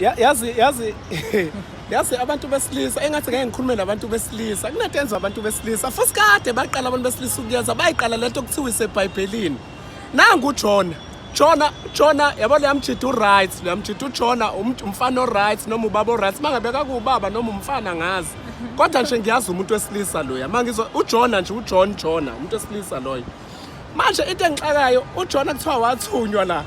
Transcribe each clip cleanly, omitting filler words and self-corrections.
Yazi yazi yazi abantu besilisa, engathi ngeke ngikhulume nabantu besilisa. Kunento enziwa abantu besilisa futhi kade baqala abantu besilisa ukuyenza, bayiqala lento kuthiwa iseBhayibhelini. Nangu uJona, Jona, Jona, yabo, leya mjida u-right, leya mjida uJona, umfana o-right noma ubaba o-right, mangabeka kuwubaba noma umfana ngazi, kodwa nje ngiyazi umuntu wesilisa loya. Mangizwa uJona nje, uJohn Jona, umuntu wesilisa loyo. Manje into engixakayo, uJona kuthiwa wathunywa la,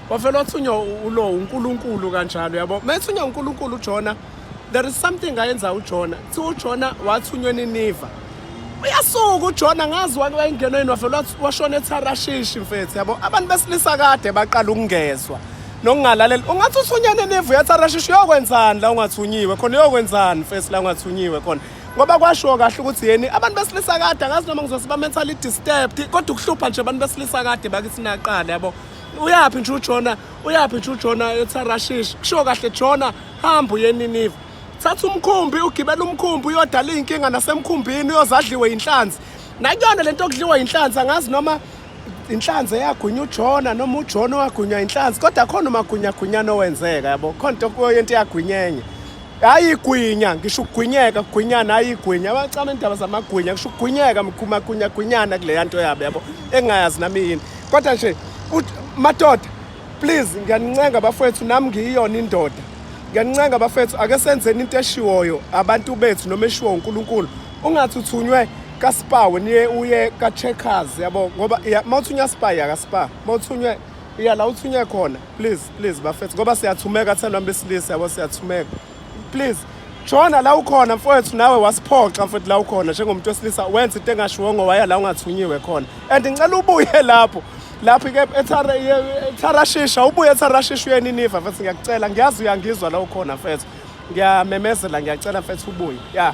wavele wathunywa ulo uNkulunkulu kanjalo, yabo. Methunywa uNkulunkulu uJona, there is something ayenza uJona. Kuthiwa uJona wathunywa eNiniva. Uyasuka uJona, ngazi wake wayengena yini, wavele washona eTharashishi, mfethu, yabo. Abantu besilisa kade baqala ukungezwa nokungalaleli. Ungathi uthunywa eNiniva, uyaTharashishi, uyokwenzani la ungathunyiwe khona? Uyokwenzani, mfethu, la ungathunyiwe khona? Ngoba kwashiwo kahle ukuthi yeni abantu besilisa kade, angazi noma ngizosiba mentally disturbed, kodwa ukuhlupha nje abantu besilisa kade bakithi naqala, yabo. Uyaphi nje uJona? Uyaphi nje uJona eTharashishi? Kushiwo kahle, Jona, hamba uye eNiniva, thatha umkhumbi, ugibela umkhumbi, uyodala iy'nkinga nasemkhumbini, uyozadliwe inhlanzi. Nakuyona lento okudliwa inhlanzi, angazi noma inhlanzi eyagwinya uJona noma uJona owagwinywa inhlanzi, kodwa khona umagunyagunyana owenzeka, yabo, khona into yento eyagwinyenye. Hayi, igwinya, ngisho ukugwinyeka, kugwinyana, hayi igwinya. Abacama indaba zamagwinya, ngisho ukugwinyeka, magunyagwinyana kuleya nto yabo, yabo, engingayazi nami yini. Kodwa nje madoda, please, ngiyanincenga bafowethu, nami ngiyiyona indoda, ngiyanincenga bafethu, ake senzeni into eshiwoyo abantu bethu noma eshiwo uNkulunkulu. Ungathi uthunywe kaSpar, wena uye ka-Checkers, yabo, ngoba uma uthunywa Spar, ya kaSpar. Uma uthunywe, iya la uthunywe khona. Please, please bafethu, ngoba siyathumeka thina bantu besilisa, yabo, siyathumeka. Please Jona, la ukhona mfowethu, nawe wasiphoxa mfowethu la ukhona njengomuntu wesilisa, wenza into engashiwongo, waya la ungathunyiwe khona. And ngicela ubuye lapho ke eTharashisha, ubuye eTharashisha uye eNiniva mfethu, ngiyakucela. Ngiyazi uyangizwa la ukhona mfethu, ngiyamemezela, ngiyacela mfethu, ubuye ya.